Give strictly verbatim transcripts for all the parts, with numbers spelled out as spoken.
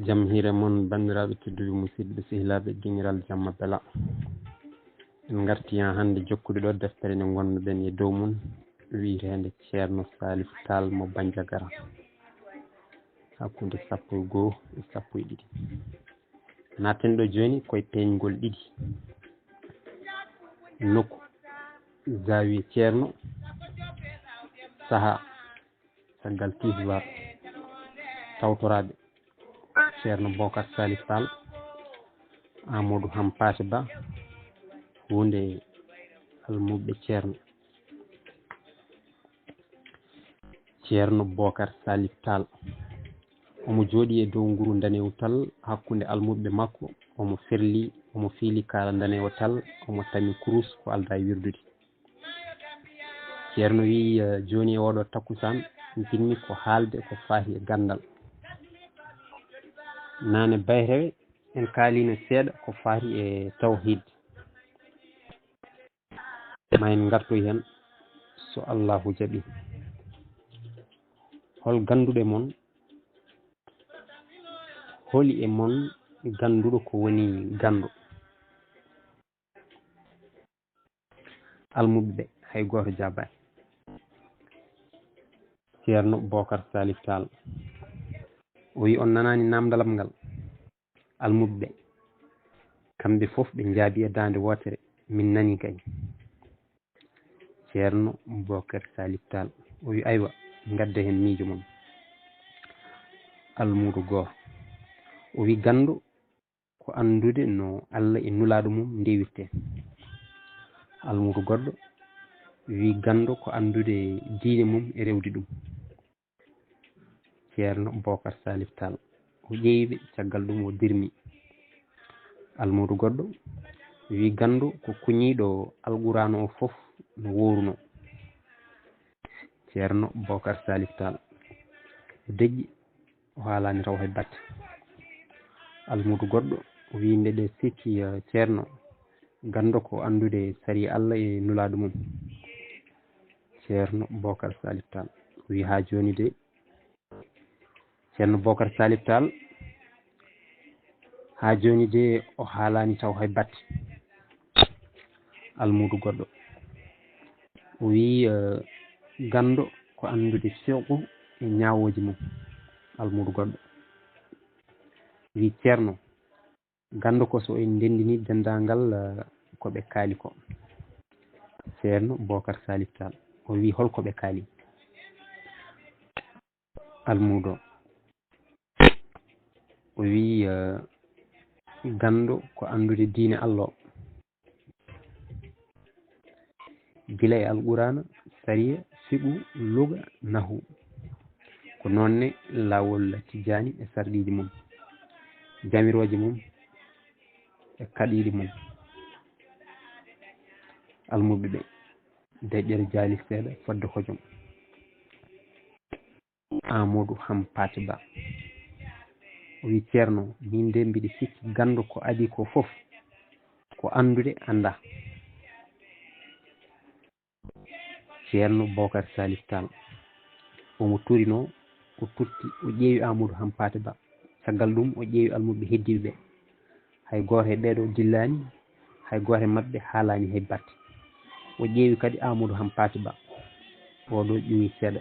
Jam hiire mon, banndiraaɓe tedduɓe, musidɓe sehilaaɓe, giñiral jamma bela. En ngartii haa hannde jokkude ɗo deftere nde ngonnoɗen e dow mum, wiyeteende Ceerno Salif Taal mo Banjagara, hakkunde sappo e goo e sappo e ɗiɗi. Naaten ɗo jooni koye peeñgol ɗiɗi. Nokku, Zawiya Ceerno, sahaa, caggal tisbaar, tawtoraaɓe Ceerno Bookar Salif Taal, Amadou Hampaate Ba, huunde almuɓɓe Ceerno. Ceerno Bookar Salif Taal, omo jooɗii e dow nguru ndanewu tal hakkunde almuɓɓe makko, omo ferli, omo fiili kaala ndanewo tal, omo tami kurus ko aldaa e wirdude. Ceerno wiyi, eh, jooni e ooɗo takkusaan, njiɗmi ko haalde ko faati e ganndal. Naane bayrewe, en kaaliino seeɗa ko faati e tawhiid. Ma en ngartoy heen, so Allaahu jaɓii. Hol gannduɗo e mon, holi e mon gannduɗo ko woni ganndo? Almuɓɓe ɓe, hay gooto jaabaani. Ceerno Bookar Salif Taal, o wiyi, on nanaani naamndal am ngal? Almuɓɓe ɓe, kamɓe fof ɓe njaabii e daande wootere, min nanii kay. Ceerno Bookar Salif Taal, o wiyi, aywa, ngadda heen miijo mon. Almuudo gooto, o wiyi, ganndo ko anndude no Alla e Nulaaɗo mum ndewirtee. Almuudo goɗɗo wiyi, ganndo ko anndude diine mum e rewde ɗum. Ceerno Bookar Salif Taal, o ƴeewi ɓe, caggal ɗum o dirmi. Almuudo goɗɗo wiyi, ganndo ko kuñiiɗo Alquraana o fof no woorunoo. Ceerno Bookar Salif Taal, o deƴƴi, o haalaani taw hay batte. Almuudo goɗɗo o wiyi, mbeɗe sikki, eh, Ceerno, ganndo ko anndude sariya Alla e Nulaaɗo mum. Ceerno Bookar Salif Taal, o wiyi, haa jooni de, Ceerno Bookar Salif Taal, haa jooni de o haalaani taw hay batte. Almuudo goɗɗo o wiyi, eh, ganndo ko anndude fiqhu e ñaawooji mum. Almuudo goɗɗo wiyi, Ceerno, ganndo ko so en ndenndini denndaangal, eh, ko ɓe kaali ko. Ceerno Bookar Salif Taal, o wiyi, hol ko ɓe kaali? Almuudo o wiyi, eh, ganndo ko anndude diine Alla o. Gila e Alquraana, sariya, fiqhu, luga, nahu. Ko noon ne laawol Tijjaani e sarɗiiji mum, jamirooje mum e kaɗiiɗe mum. Almuɓɓe ɓe, deƴƴere jaali seeɗa fodde hojom. Amadou Hampaate Ba, o wiyi, Ceerno, min de mbiɗa sikki ganndo ko adii ko fof ko anndude anndaa. Ceerno Bookar Salif Taal, omo turinoo, o tutti, o ƴeewi Amadou Hampaate Ba. Caggal ɗum, o ƴeewi almuɓɓe heddiiɓe ɓe. Hay gooto e ɓee ɗoo dillaani, hay gooto e maɓɓe haalaani hay batte. O ƴeewi kadi Amadou Hampaate Ba. Oo ɗoo ƴuwi seeɗa.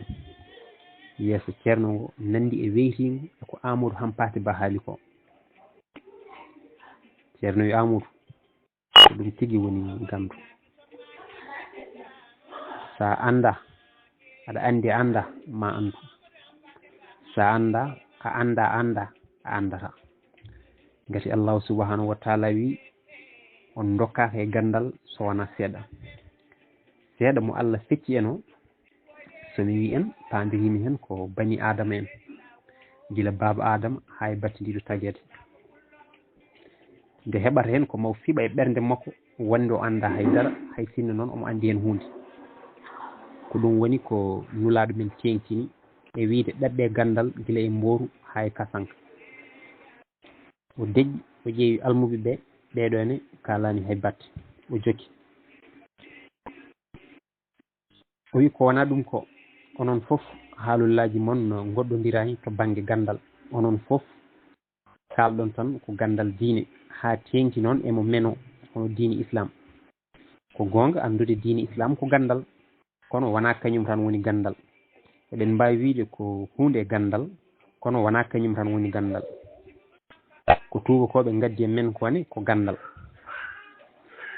Yeeso Ceerno ngo nanndi e weytiingo e ko Amadou Hampaate Ba haali ko. Ceerno wiyi, Amadou, ko ɗum tigi woni ganndo. So a anndaa, aɗa anndi a anndaa, ma a anndu. So a anndaa, a anndaa, a anndaa, a anndataa. Ngati Allaahu subhaanahu wa taala wiyi, on ndokkaaka e ganndal so wonaa seeɗa. Seeɗa mo Alla fecci en o, so mi wii en, paandiriimi heen ko bani Aadama en, gila baaba Aadama haa e battindiiɗo tageede. Nde heɓata heen ko mo fiɓa e ɓernde makko, wonde o anndaa hay dara, hay sinno noon omo anndi heen huunde. Ko ɗum woni ko Nulaaɗo men teeŋtini e wiyde ɗaɓɓee ganndal gila e mbooru haa e kasanka. O deƴƴi, o ƴeewi almuɓɓe ɓe, ɓee ɗoo ne kaalaani hay batte. O jokki. O wi, ko wonaa ɗum ko, onon fof haalullaaji mon ngoɗɗondiraani to bannge ganndal. Onon fof Kaalɗon tan ko ganndal diine, haa teeŋti noon emo meno hono diine Islaam. Ko goonga, anndude diine Islaam ko ganndal, kono wonaa kañum tan woni ganndal. Eɗen mbaawi wiyde ko huunde e ganndal, kono wonaa kañum tan woni ganndal. Ko tuubakooɓe ngaddi e men ko ne ko ganndal.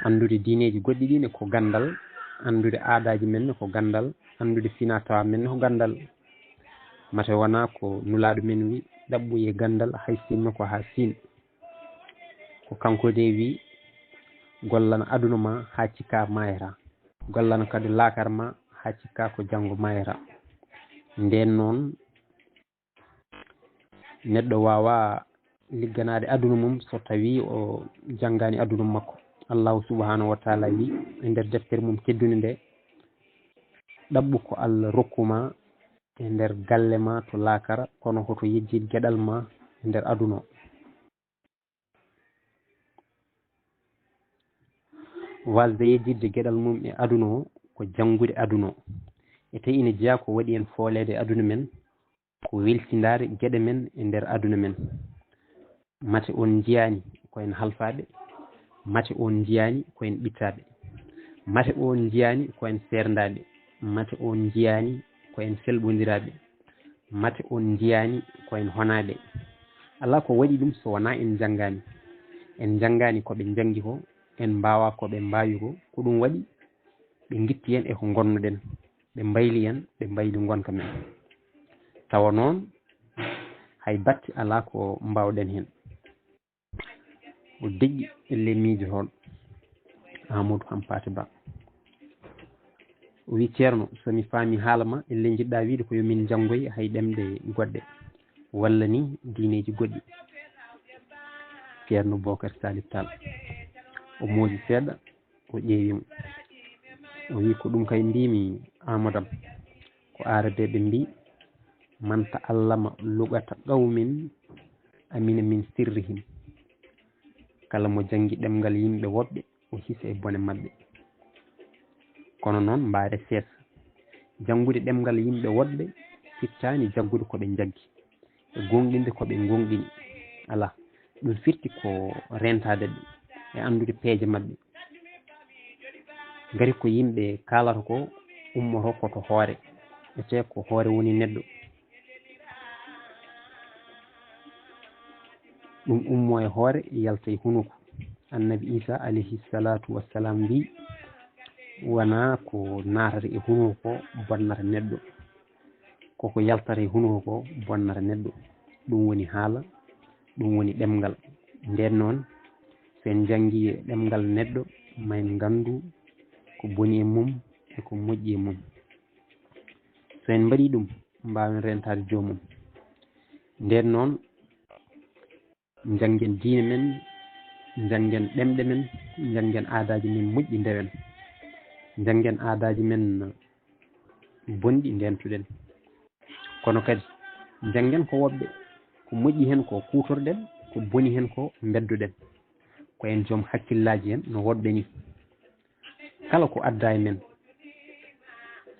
Anndude diineeji goɗɗi ɗi ne ko ganndal, anndude aadaaji men ne ko ganndal, anndude finaa tawaa men ne ko ganndal. Mate wonaa ko Nulaaɗo men wi, "Ɗaɓɓoyee ganndal, hay sinno ko haa siin." Ko kanko de wi, "Gollana aduna ma haa cikka maayata, gollana kadi laakara ma haa cikka ko janngo maayata." Ndeen noon, neɗɗo waawaa ligganaade aduna mum so tawii o janngaani aduna makko. Allaahu subhaanahu wa taala wi e nder deftere mum teddunde nde, "Ɗaɓɓu ko Allah rokku ma e nder galle ma to laakara, kono hoto yejjit geɗal ma e nder aduna o." Waasde yejjitde geɗal mum e aduna o ko janngude aduna o. E tawi ina jeyaa ko waɗi en fooleede e aduna men, ko weltindaade geɗe men e nder aduna men. Mate on njiyaani ko en halfaaɓe, mate on njiyaani ko en ɓittaaɓe, mate on njiyaani ko en seerndaaɓe, mate on njiyaani ko en selɓondiraaɓe, mate on njiyaani ko en honaaɓe. Alaa ko waɗi ɗum so wonaa en njanngaani. En njanngaani ko ɓe njanngi ko, en mbaawaa ko ɓe mbaawi ko, ko ɗum waɗi ɓe ngitti en e ko ngonnoɗen, ɓe mbayli en, ɓe mbayli ngonka men. Tawa noon, hay batte alaa ko mbaawɗen heen. O deƴƴi e le miijo toon, Amadou Hampaate Ba. O wi, "Ceerno, so mi faami haala ma, elle njiɗɗaa wiide ko yo min njanngoy hay ɗemɗe goɗɗe, walla ni diineeji goɗɗi?" Ceerno Bocar Salif Tall, o moosi seeɗa, o ƴeewi mo. O wi, "Ko ɗum kay mbiimi, Amadou am. Ko aarabeeɓe mbii, 'Man ta'allama lugata qawmin amina min sirrihim.' Kala mo janngi ɗemngal yimɓe woɓɓe, o hisa e bone maɓɓe." Kono noon, mbaare seesa. Janngude ɗemngal yimɓe woɗɓe fittaani jaggude ko ɓe njaggi, e gooŋɗinde ko ɓe ngooŋɗini. Alaa, ɗum firti ko reentaade ɓe e anndude peeje maɓɓe. Ngati ko yimɓe kaalata ko ummoto ko to hoore, etee ko hoore woni neɗɗo. Ɗum ummo e hoore, yalta e hunuko. Annabi Iisaa alayhi salaatu wassalaam wi, "Wonaa ko naatata e hunuko ko bonnata neɗɗo, ko ko yaltata e hunuko ko bonnata neɗɗo." Ɗum woni haala, ɗum woni ɗemngal. Ndeen noon, so en njanngii ɗemngal neɗɗo, ma en nganndu ko boni e mum e ko moƴƴi e mum. So en mbaɗii ɗum, mbaawen reentaade joomum. Ndeen noon, njanngen diine men, njanngen ɗemɗe men, njanngen aadaaji men moƴƴi, ndewen. Njanngen aadaaji men bonɗi, ndeentuɗen. Kono kadi, njanngen ko woɓɓe, ko moƴƴi heen ko kuutorɗen, ko boni heen ko mbeddoɗen. Ko en joom hakkillaaji en no woɗɓe nii. Kala ko addaa e men,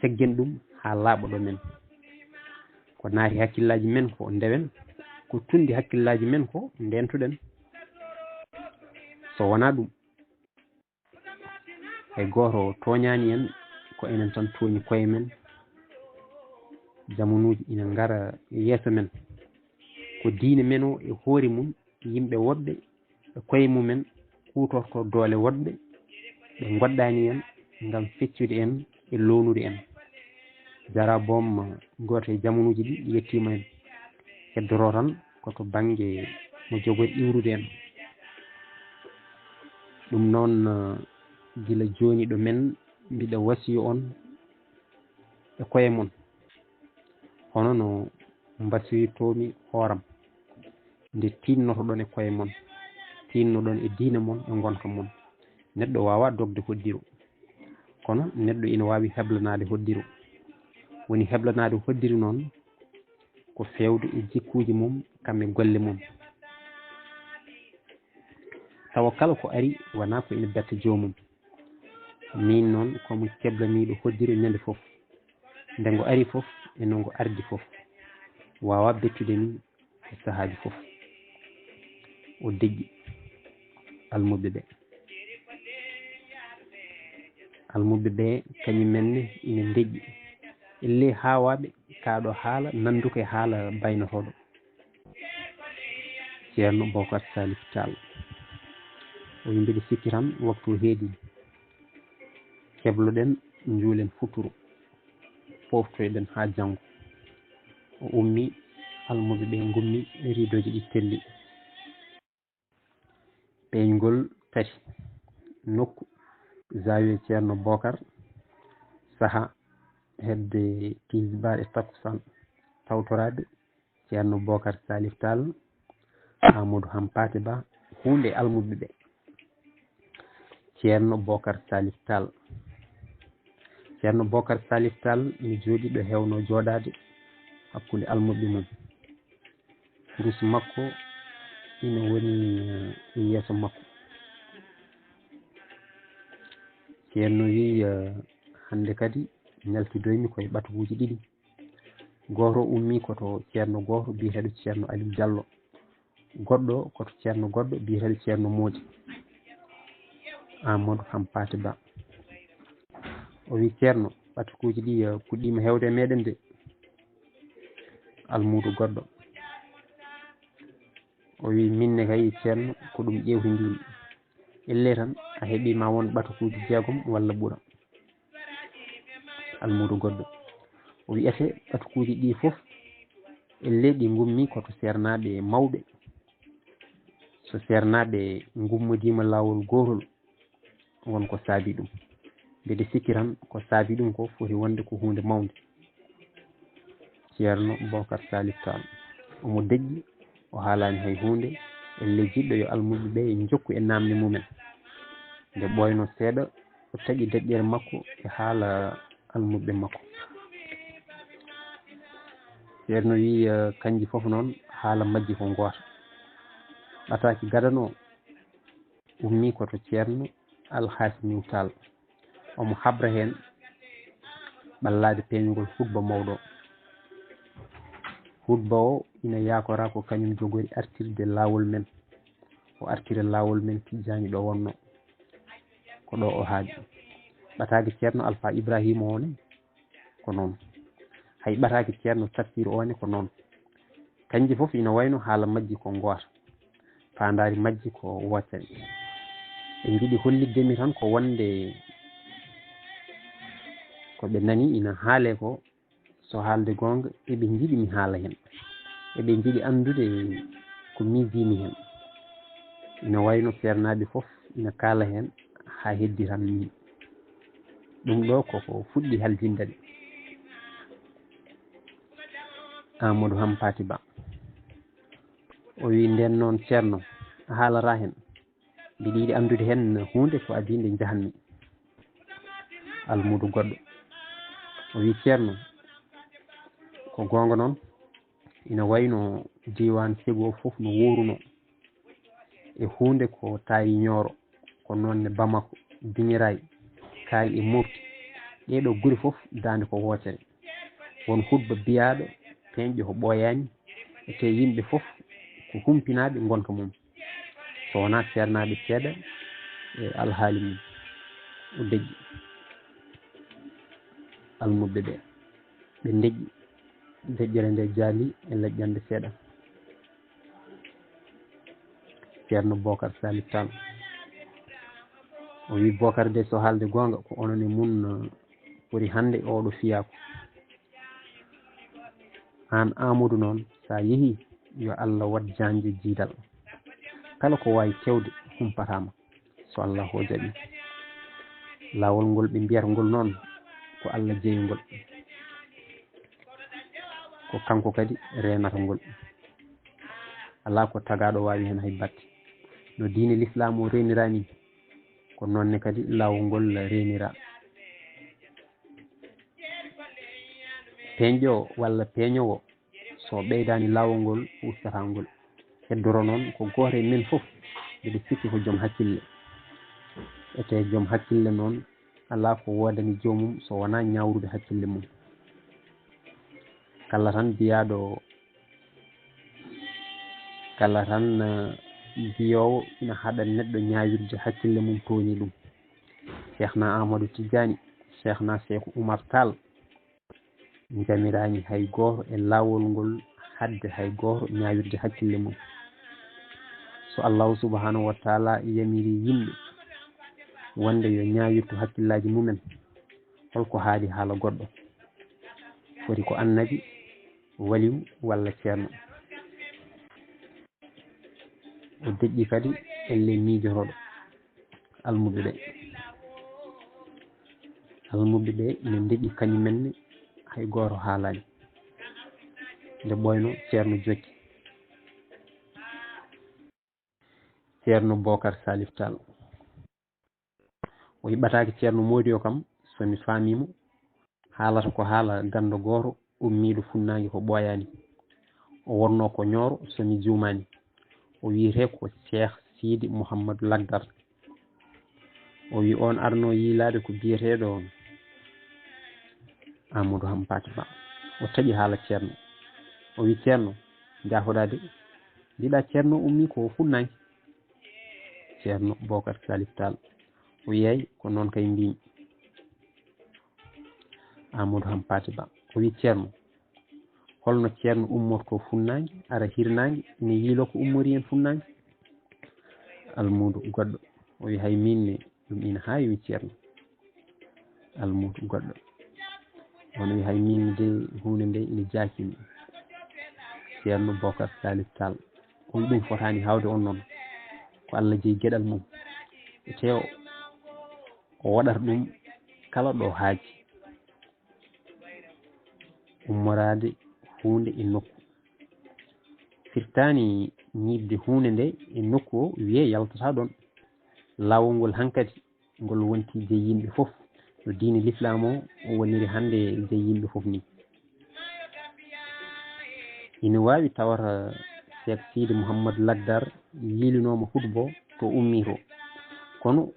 ceggen ɗum haa laaɓa ɗo men. Ko naati hakkillaaji men ko ndewen, ko tunndi hakkillaaji men ko ndeentuɗen. So wonaa ɗum, hay gooto tooñaani en, ko enen tan tooñi koye men. Jamanuuji ina ngara yeeso men. Ko diine men o e hoore mum, yimɓe woɗɓe e koye mumen kuutorto doole woɗɓe ɓe ngoɗɗaani en ngam feccude en e lownude en. Jaraboom gooto e jamanuuji ɗi yettiima en. Heddoro tan ko to bannge mo jogori iwrude en. Ɗum noon, gila jooni ɗo men mbiɗa wasiyo on e koye mon, hono no mbasiyotoomi hooram, nde tiinnotoɗon e koye mon, tiinnoɗon e diine mon e ngonka mon. Neɗɗo waawaa dogde hoddiro, kono neɗɗo ina waawi heblanaade hoddiro. Woni heblanaade hoddiro noon ko feewde e jikkuuji mum, kam e golle mum. Tawa kala ko ari wonaa ko ina betta joomum. Miin noon ko mi keblaniiɗo hoddiro ñande fof, nde ngo ari fof e no ngo ardi fof, waawaa bettude mi e sahaaji fof. O deƴƴi almuɓɓe ɓe. Almuɓɓe ɓe kañum men ne ina deƴƴi. Ellee haawaaɓe kaaɗo haala nannduko e haala baynotooɗo. Ceerno Bookar Salif Taal. O wi mbiɗa sikki tan waktu o heedi. Kebloɗen, njuulen futuro. Poftoyɗen haa janngo. O ummi, almuɓɓe ɓe ngummi, riidooji ɗi telli. Peeñgol tati. Nokku, Zawiya Ceerno Bookar, saha hedde tisbaar e takkusaan. Tawtoraaɓe, Ceerno Bookar Salif Taal, Amadou Hampaate Ba, huunde almuɓɓe ɓe. Ceerno Bookar Salif Taal. Ceerno Bookar Salif Taal mi jooɗi ɗo heewno jooɗaade hakkunde almuɓɓe mum. Kurus makko ina woni, eh, yeeso makko. Ceerno wi, eh, hannde kadi ñaltidoymi koye ɓatuguuji ɗiɗi. Gooto ummi ko to ceerno gooto biyeteeɗo Ceerno Aliou Diallo. Goɗɗo ko to ceerno goɗɗo biyeteeɗo Ceerno Moodi. Amadou Hampaate Ba. O wi, "Ceerno, ɓatuguuji ɗi, eh, puɗɗiima heewde e meɗen de." Almuudo goɗɗo. O wi, "Minne kay, ceerno, ko ɗum ƴeewtindimi. Ellee tan, a heɓii ma won ɓatuguuji jeegom walla ɓura." Almuudo goɗɗo. O wiyete, "Ɓatuguuji ɗi fof, ellee ɗi ngummi ko to seernaaɓe mawɓe. So seernaaɓe ngummodiima laawol gootol, won ko saabi ɗum. Mbeɗa sikki tan ko saabi ɗum ko foti wonde ko huunde mawnde." Ceerno Bookar Salif Taal. Omo deƴƴi, o haalaani hay huunde, ellee jiɗɗo yo almuɓɓe ɓe njokku e naamne mumen. Nde ɓooynoo seeɗa, o taƴi deƴƴere makko e haala almuɓɓe makko. Ceerno wi, eh, "Kanji fof noon, haala majji ko ngoota. Ɓataaki gadano ummi ko to Ceerno Alhaasimiw Taal. Omo habra heen ɓallaade peeñugol hutba mawɗo o. Hutba o ina yaakora ko kañum jogori artirde laawol men. O artira laawol men tijjaani ɗo wonno. Ko ɗo o haaɗi. Ɓataake Ceerno Alfa Ibrahima o ne ko noon. Hay ɓataake Ceerno Tafsir o ne ko noon. Kanji fof ina wayno haala majji ko ngoota. Faandaari majji ko wootere. Ɓe njiɗi hollitde mi tan ko wonde ko ɓe nani ina haalee ko, so haalde goonga, eɓe njiɗi mi haala heen. Eɓe njiɗi anndude ko miijiimi heen. Ina wayno seernaaɓe fof ina kaala heen haa heddi tan miin. Ɗum ɗo koko fuɗɗi haljinde ɓe." Amadou Hampaate Ba. O wi, "Ndeen noon, Ceerno, a haalataa heen. Mbiɗa yiɗi anndude heen huunde ko adii nde njahatmi." Almuudo goɗɗo. O wi, "Ceerno, ko goonga noon, ina wayno diiwaan Sego fof no wooruno. E huunde ko taari Ñooro, ko noon ne Bamako, Biñiraay, Kaay e Murti. Ɗee ɗoo gure fof daande ko wootere. Won hutba biyaaɗo peeñɗo ko ɓooyaani, e tee yimɓe fof ko humpinaaɓe ngonka mum, so wonaa seernaaɓe seeɗa e alhaali mum." O deƴƴi. Almuɓɓe ɓe, ɓe deƴƴi. Deƴƴere nde jaali e leƴƴannde seeɗa. Ceerno Bookar Salif Taal. O wi, "Bookar de, so haalde goonga, ko onon e mum, eh, poti hannde e oɗo fiyaaku. Aan Aamadu noon, so a yehii, yo Allah waɗ jaanje jiidal. Kala ko waawi kewde, humpataa ma, so Allah o jaɓii. Laawol ngol ɓe mbiyata ngol noon, ko Allah jeyi ngol. Ko kanko kadi reenata ngol. Alaa ko tagaaɗo waawi heen hay batte. No diine Lislaam o reenira nii, ko noon ne kadi laawol ngol reenira. Peeñɗo walla peeñoowo, so ɓeydaani laawol ngol, ustataa ngol. Heddoro noon ko gooto e men fof, mbiɗa sikki ko joom hakkille. Etee joom hakkille noon, alaa ko woodani joomum so wonaa ñaawrude hakkille mum. Kala tan biyaaɗo, kala tan, eh, mbiyoowo ina haɗa neɗɗo ñaawirde hakkille mum, tooñi ɗum. Seekhna Aamadu Tijjaani, Seekhna Seeku Umar Taal, njamiraani hay gooto e laawol ngol haɗde hay gooto ñaawirde hakkille mum. So Allaahu subhaanahu wa taala yamiri yimɓe wonde yo ñaawirtu hakkillaaji mumen, holko haali haala goɗɗo? Foti ko annabi, waliw walla ceerno. O deƴƴi kadi elle miijotooɗo almuɓɓe ɓe. Almuɓɓe ɓe ina ndeƴƴi kañum en ne, hay gooto haalaani. Nde ɓooyno, ceerno jokki. Ceerno Bookar Salif Taal. O yiɓɓataake ceerno moodi o kam, so mi faamii mo, haalata ko haala ganndo gooto ummiiɗo funnaange ko ɓooyaani. O wonnoo ko Ñooro, so mi juumaani. O wiyetee ko Cheikh Sidi Mouhamadou Lagdar. O wi oon arnoo yiilaade ko biyeteeɗo Amadou Hampâté Bâ. O taƴi haala ceerno. O wi, "Ceerno, njaafoɗaa de. Mbiɗa ceerno ummi ko funnaange." Ceerno Bookar Salif Taal. O yeey, ko noon kay mbiimi. Amadou Hampâté Bâ. O wi, "Ceerno, holno ceerno ummorto funnaange, ara hirnaange, ina yiiloo ko ummori en funnaange?" Almuudo goɗɗo. O wi, "Hay miin ne, ɗum ina haawi, wi ceerno." Almuudo goɗɗo. On wi, "Hay miin de, huunde nde ina jaakimi." Ceerno Bookar Salif Taal. O wi, "Ɗum fotaani haawde on noon. Ko Allah jeyi geɗal mum. E tew o waɗata ɗum kala ɗo haaji. Ummoraade huunde e nokku. Firtaani ñiiɓde huunde nde e nokku o, wiyee yaltataa ɗoon. Laawol ngol hankadi, ngol wonti jeyi yimɓe fof, no diine lislaam o woniri hannde jeyi yimɓe fof ni." Ina waawi tawata Seek Sidi Mouhammad Lagdar yiilinooma hutba o to ummii to, kono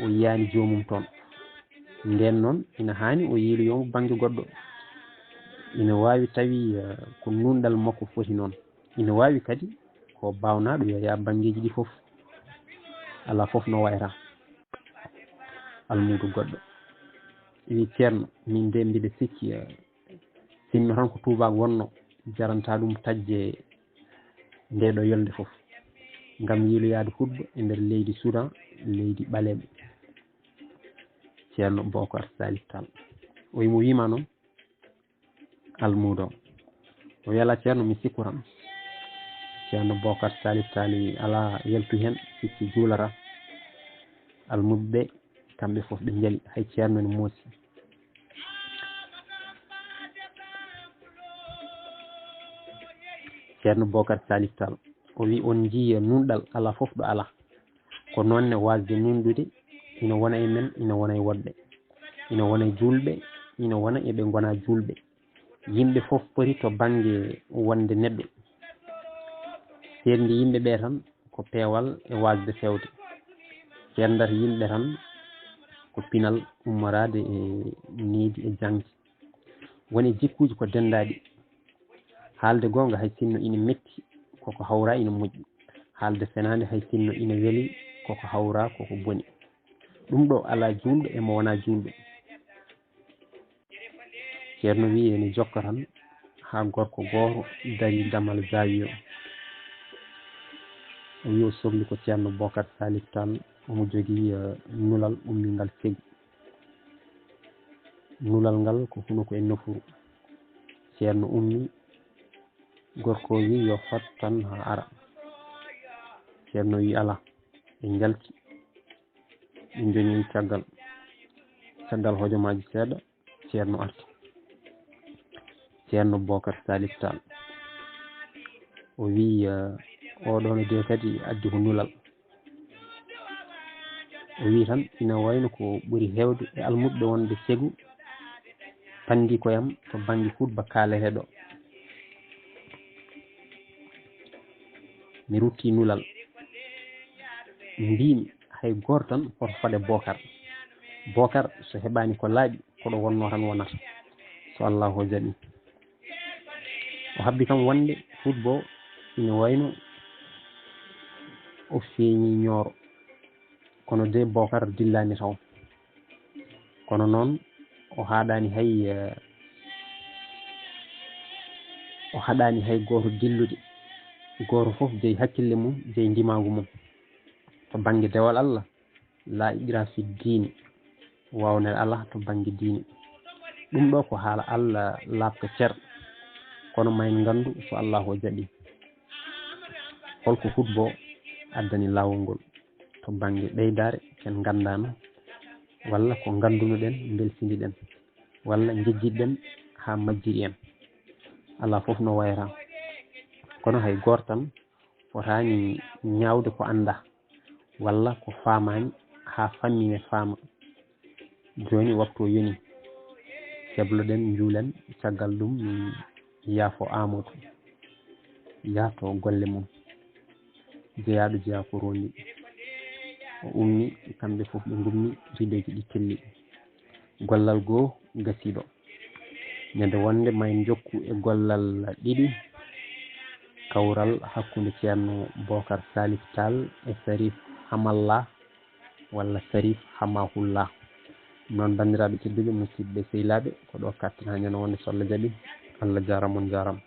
o yiyaani joomum toon. Ndeen noon, ina haani o yiiloyooma bannge goɗɗo. Ina waawi tawi, eh, ko nuunɗal makko foti noon. Ina waawi kadi ko baawnaaɗo yo yaa banngeeji ɗi fof. Alaa fof no wayata. Almuudo goɗɗo. Wi, "Ceerno, min de mbiɗa sikki, eh, sinno tan ko tuubaak wonno, jaranta ɗum taƴde nde ɗo yolnde fof, ngam yiiloyaade hutba e nder leydi Sudan, leydi ɓaleeɓe." Ceerno Bookar Salif Taal. O wi mo wiima noon, almuudo. O wi, "Alaa ceerno, mi sikku tan." Ceerno Bookar Salif Taal wi, "Alaa, yaltu heen, sikki juulata." Almuɓɓe ɓe, kamɓe fof ɓe njali, hay ceerno ne moosi. Ceerno Bookar Salif Taal, o wi, "On njiyii nunɗal alaa fof ɗo alaa. Ko noon ne waasde nunɗude ina wona e men, ina wona e woɗɓe, ina wona e juulɓe, ina wona e ɓe ngonaa juulɓe. Yimɓe fof poti to bannge wonde neɗɗo. Seerndi yimɓe ɓe tan ko peewal e waasde feewde. Seerndata yimɓe tan ko pinal ummoraade e needi e jaŋde. Won e jikkuuji ko denndaaɗi. Haalde goonga hay sinno ina metti, koko hawraa ina moƴƴi. Haalde fenaande hay sinno ina weli, koko hawraa koko boni. Ɗum ɗo alaa juulɗo e mo wonaa juulɗo." Ceerno wi ene jokka tan haa gorko gooto darii damal zaawiya o. O wi o sokli ko Ceerno Bookar Salif Taal, omo jogii, eh, nulal ummingal segu. Nulal ngal ko hunuko e nofuru. Ceerno ummi, gorko o wi yo fat tan haa ara. Ceerno wi alaa. Ɓe njalti, ɓe njoñoyi caggal. Caggal hojomaaji seeɗa, ceerno arti. Ceerno Bookar Salif Taal. O wi, eh, "Oɗo ne de kadi addi ko nulal." O wi tan, ina wayno ko ɓuri heewde e almuɓɓe wonde segu panndi koyam to bannge hutba kaaleteeɗo. Mi rutti nulal. Mbiimi hay gooto tan hoto fade Bookar. Bookar so heɓaani ko laaɓi, ko ɗo wonnoo tan wonata. So Allaahu o jaɓii. O habbi kam wonde hutba o ina wayno o feeñi Ñooro. Kono de Bookar dillaani taw. Kono noon o haɗaani hay, eh, o haɗaani hay gooto dillude. Gooto fof jeyi hakkille mum, jeyi ndimaagu mum. To bannge dewal Allah, laa ikraha fi diini, waawnere alaa to bannge diine. Ɗum ɗo ko haala Allah laaɓka cer. Kono ma en nganndu so Allaahu o jaɓii. Holko football addani laawol ngol? To bannge ɓeydaare, ken nganndaano, walla ko ngannduno-ɗen, mbelsindiɗen, walla njejjitɗen haa majjiri en? Alaa fof no wayra. Kono hay gooto tan fotaani ñaawde ko anndaa, walla ko faamaani haa fammi ne faama. Jooni waktu o yoni. Kebloɗen, njuulen, caggal ɗum min yaafo Aamadu. Yahto golle mum. Jeyaaɗo jeyaa ko rondi. O ummi, kamɓe fof ɓe ngummi, rideeji ɗi telli. Gollal goo gasiiɗo. Ñande wonde ma en njokku e gollal ɗiɗi, kawral hakkunde Ceerno Bookar Salif Taal e Sarif Hamalla walla Sarif Hamahullah. Ɗum noon, banndiraaɓe tedduɓe, musidɓe sehilaaɓe, ko ɗo kattan haa ñande wonde so Allah jaɓi. Allah jaaraama, on njaaraama.